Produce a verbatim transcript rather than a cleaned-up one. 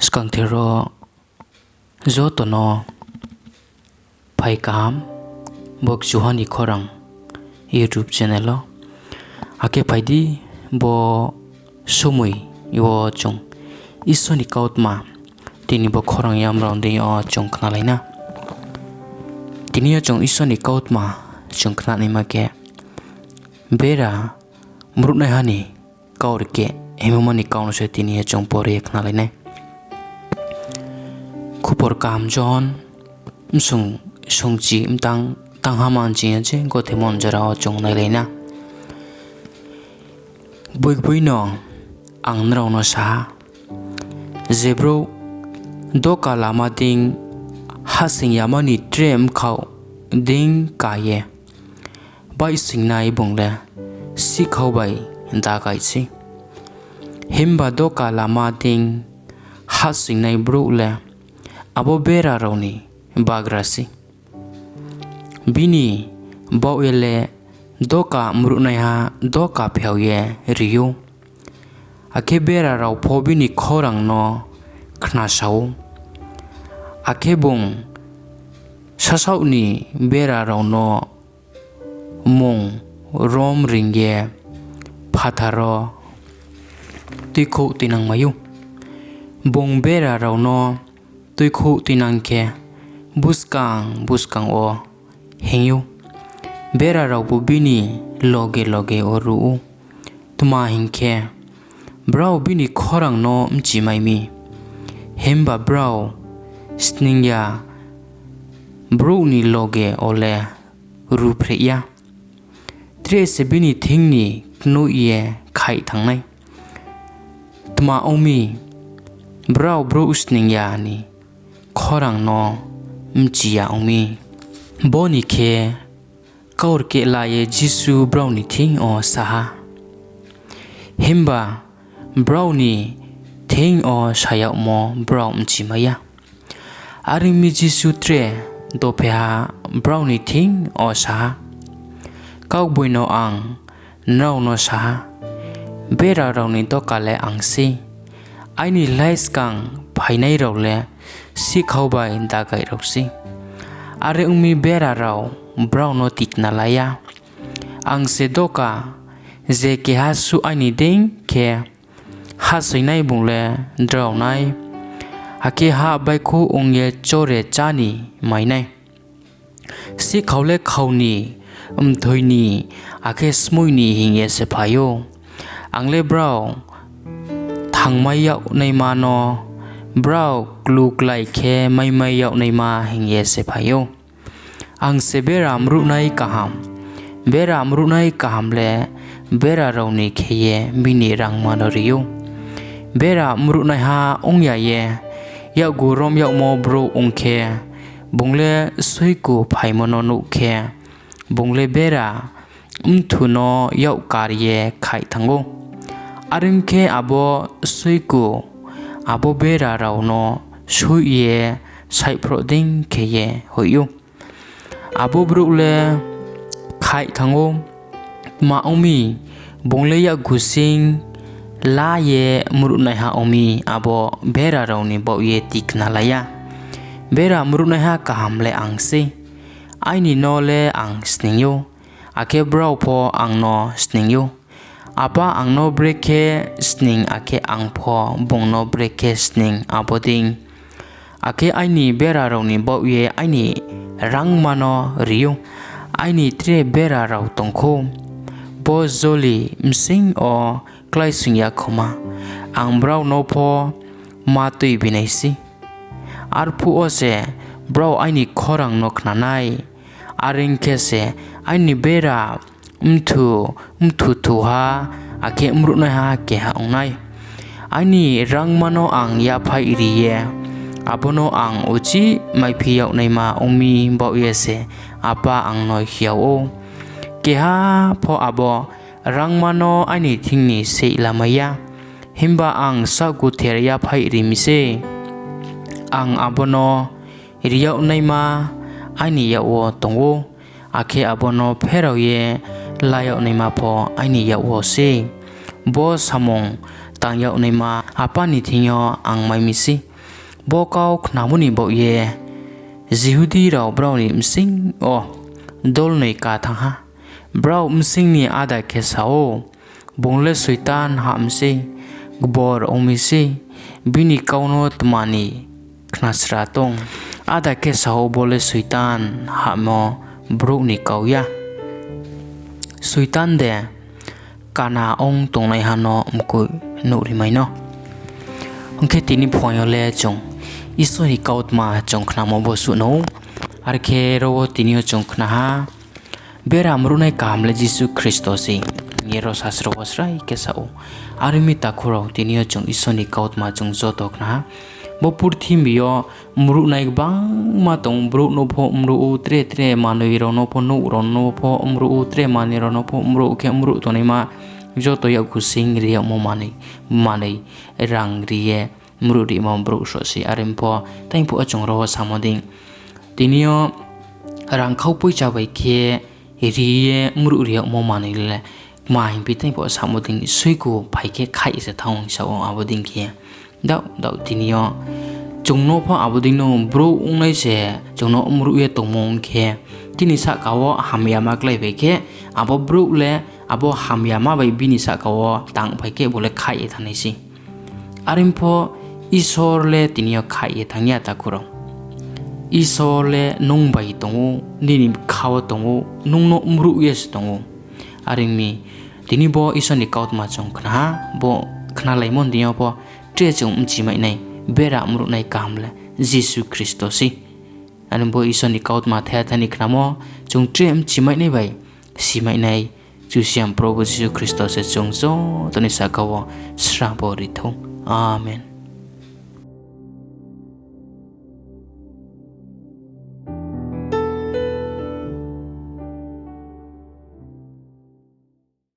Skangther wo joto no phai kaham, bo Kchuha ni Khorang YouTube channel wo. Akhe phai di, bo somoi wo chung Isor ni kautma, tini bo khorang yamrao deing yo chung khnalai na. Tini yo chung Isor ni kautma chung khnanaima khe, bera mruhnaiha ni kaurkeh hingmo ni kau no se tini yo chung pore ye khnalai nai. Khupor kaham Johon, bsung sungchi mtang, tangha manching yo je gothemo njora wo chung nailai na. Gboigboi no ang nrao no sa ha, je brouh doka lama deing hahsoing yama ni tre bkhaoh deing ka ye baihsoingnai bung le sihkhau bai dagai sei. Himba doka lama deing hahsoingnai brouh le abo bera rao ni bagra sei. Bini baoh ye le doka mruhnaiha doka phao ye ri ou, akhe bera rao pho bini khorang no khnasa ou. Akhe bung sasaoh ni bera rao no mung rom reing ye phathar wo tuikhouh tuinangmai ou. Bung bera rao no tuikhouh tuinang khe, buskang buskang wo hinng ou, bera raobu bini loge loge wo ruh ou. Tma hing khe, brao bini khorang no bchimai mi, himba brao sning ya brouh ni loge wo le ruhphreh ya. Tre se bini thing ni knoih ye khaih thanng nai. Tma ong mi, brao brouh sning ya ni khorang no bchi ya ong mi. Bo ni khe kaurkeh la ye Jisu brao ni thing yo sa ha, himba brao ni thing yo sa yagmo brao bchimai ya. Are ong mi, Jisu tre dopheha brao ni thing yo sa ha, Kaugboino ang nrao no sa ha, bera rao ni doka le ang sei. Aini laiskang phainai rao le sihkhau bai dagai rao sei. Are ong mi, bera rao brao no tikna la ya. Ang se doka, je keha suh aini deing khe hahsoingnai bung le drao nai, akhe hah baihkhouh ong ye chore chá ni mai nai. Sihkhau le khau ni, mthoi ni, akhe skmoih ni hing ye se phai ou. Ang le brao thangmai yag naima no brao kluklai khe maimai yag naima hing ye se phai ou. Ang se bera mruhnai kaham. Bera mruhnai kaham le bera rao ni khe ye bini rangma no ri ou. Bera mruhnaiha ong ya ye yakgu rom yagmo brouh ong khe, bung le soiku phaimo no nuh khe, bung le bera mthu no yak kar ye khaih thanng ou. Are ong khe, abo soiku abo bera rao no soih ye saihphroh dei khe ye hoih ou. Abo brouh le khaih thanng ou. Tma ong mi, bung le yakgu sing la ye mruhnaiha ong mi, abo bera rao ni baoh ye tikna la ya. Bera mruhnaiha kaham le ang sei. Aini no le ang sning ou, akhe brao pho ang no sning ou. Apa ang no brekhe sning, akhe ang pho bung no brekhe sning, abo dei. Akhe aini bera rao ni baoh ye aini rangma no ri ou. Aini tre bera rao tong khou, bo joli bsing yo kláisoing ya khoma, ang brao no pho ma tuibi nai sei. Arphuh wo se brao aini khorang no khna nai. Are ong khe se aini bera mthu, mthuthuha, akhe mruhnaiha keha ong nai. Aini rangma no ang yaphaih ri ye, abo no ang uchih maiphi yag naima ong mi baoh ye se Apa ang no hing yag ou. Keha pho abo rangma no aini thing ni seih lamai ya, himba ang saohguther yaphaih ri mi sei. Ang abo no ri yag naima aini yak wo tong ou, akhe abo no pherao ye la yag naima pho aini yak wo sei. Bo samung tang yag naima Apa ni thing yo ang mai mi sei. Bo kau khnamo ni baoh ye Jihudi rao brao ni bsing yo dolnoi ka thanng ha. Brao bsing ni áda khe sa ou, Bung le Soitan hah mi sei, gbor ong mi sei, bini kau no tma ni khnasra tong? Áda khe sa ou, Bo le Soitan hahmo brouh ni kau ya. Soitan de kana ong tongnaiha no mkoih nuhrimai no? Ong khe tini phuaing yo le chung Isor ni kautma chung khnamo bo suh no. Are khe ro wo tini yo chung khna ha, bera mruhnai kaham le Jisu Khristo se hing ye ro sasro wo srai khe sa ou. Are ong mi takhu rao, tini yo chung Isor ni kautma chung joto khna ha. Bo purthimbi yo mruhnai gbangma tong ou, brouh no pho mruh ou, tre tre manoi rao no pho, nouh rao no pho mruh ou, tre manoi rao no pho mruh khe mruh tongnaima joto yakgu sing ri yagmo manoi, manoi rang ri ye mruh rimo brouh sroh se. Are pho, tei phuh wo chung ro wo samo dei, tini yo rangkhau poicha bai khe ri ye mruh ri yagmo manoi le, kma hing phi tei phuh wo samo dei, soiku phai khe khaih se thanng ou hing sa ou abo dei khe. Daoh daoh tini yo chung no pho abo dei no brouh ongnai se chung no mruh ye tongmo ong khe, chini sahka wo hamyama kláiphai khe, abo brouh le abo hamyama bai bini sahka wo tangphai khe bo le khaih ye thanngnai sei. Are pho Isor le tini yo khaih ye thanng ya takhu rao. Isor le nung bai tong ou, nini bkha wo tong ou, nung no mruh ye se tong ou. Are ong mi, tini bo Isor ni kautma chung khna ha, bo khnalaimo ni deing yo pho tre chung bchimai nai, bera mruhnai kaham le Jisu Khristo sei. Are bo Isor ni kautma thaya thani khnamo chung tre bchimai nai bai simai nai Kchusoyang Probhu Jisu Khristo se chung joto ni sahka wo srabo ri thou. Amen.